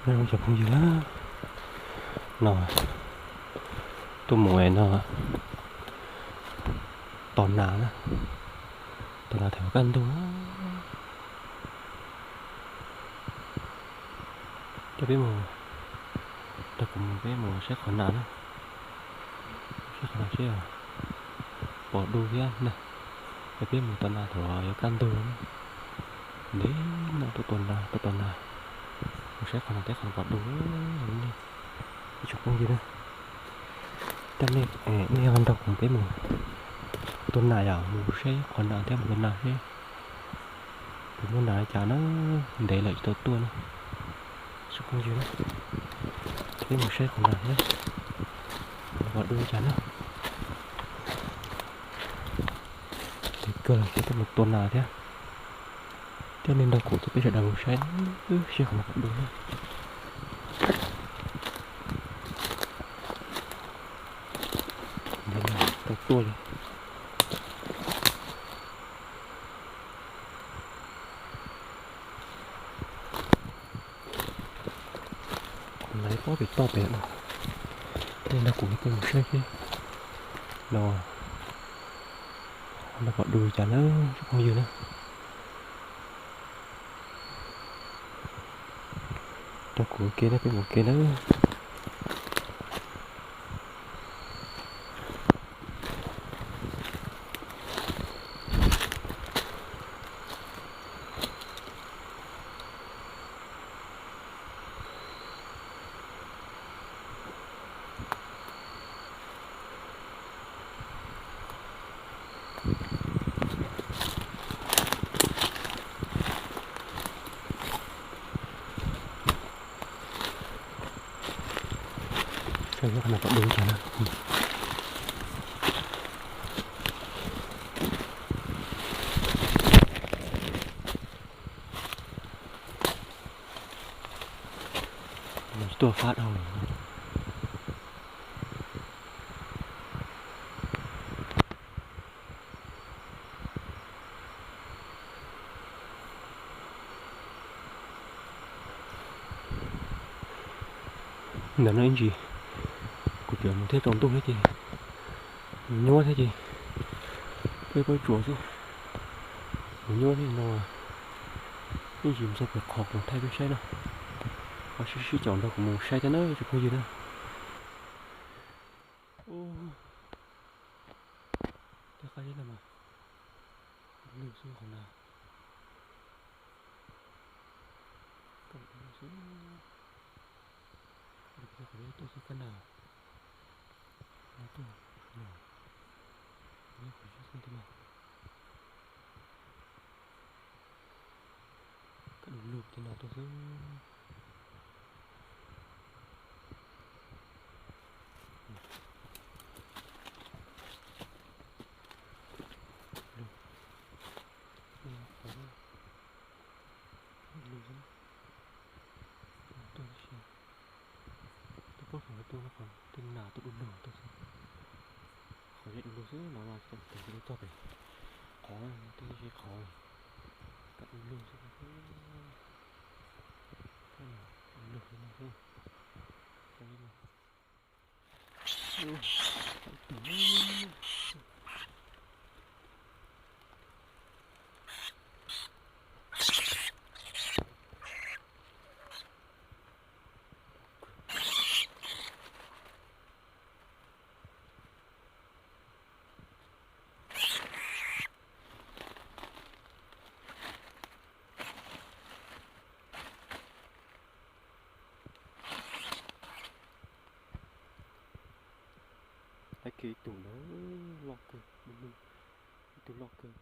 Nyob zoo cov phooj ywg na, no tuaj mus no tos nas na, tos nas thaum kaj ntug. Coj peb mus, nrog kuv mus peb mus saib qhov nas na, saib qhov nas seb pom du thiab na. Coj peb mus tos nas thaum yuav kaj ntug na. Ntev no tuaj tos nas, tuaj tos nas, mus saib qhov nas thiab qhov pom du. Ib tsoom phooj ywg na, coj nej, nej ho nrog kuv peb mus tua nas yom, mus saib qhov nas thiab mus tua nas seb puas muaj nas li cas na. Ntev lawm tsis tau tuaj na. Tsoom phooj ywg na, peb mus saib qhov nas thiab qhov pom du li cas na. Ntev kawg los peb tuaj mus tua nas thiab. Coj nej nrog kuv thiab peb sawv daws mus saib seb qhov nas pom du na. Ntev lawm tsis tau tuaj li. Kuv laiv pob pem toj pem no, nej nrog kuv peb mus saib seb no, no pom du li cas na tsoom phooj ywg na. Nrog kuv ua ke na, peb mus ua ke na. Saib qhov nas pom du cas na. Tuaj fab dhau lawm. Ntawm no ib ntsis kuv tseem mus thiab tsaus ntuj thiab ces mus nyuab thiab ces peb pab tsuas xwb. Mus nyuab thiab no ib ntsis mus txog pem qhov kuv thaij peb saib na. Ho sib sib caum nrog kuv mus saib thiab na tsoom phooj ywg na. Tej qab zeb no mas lwj xwb qhov na. Koj ua xwb, qhov zeb tuaj xwb kab na, no tuaj no, qhov zeb xwb thiab mas. Kab du lug tej no tuaj xwb. Lug, lug xwb, tuaj tib si. Tuaj pab saum lawv tuaj qhov tej nas tuaj du lug tuaj xwb. Qhov zeb du lug xwb no, tsis tau txog pem qhov, tej zeb qhov, kab du lug xwb. Kab no du lug xwb no xwb. Tag kis ib tug ntawd loj kawg, ib tug loj kawg.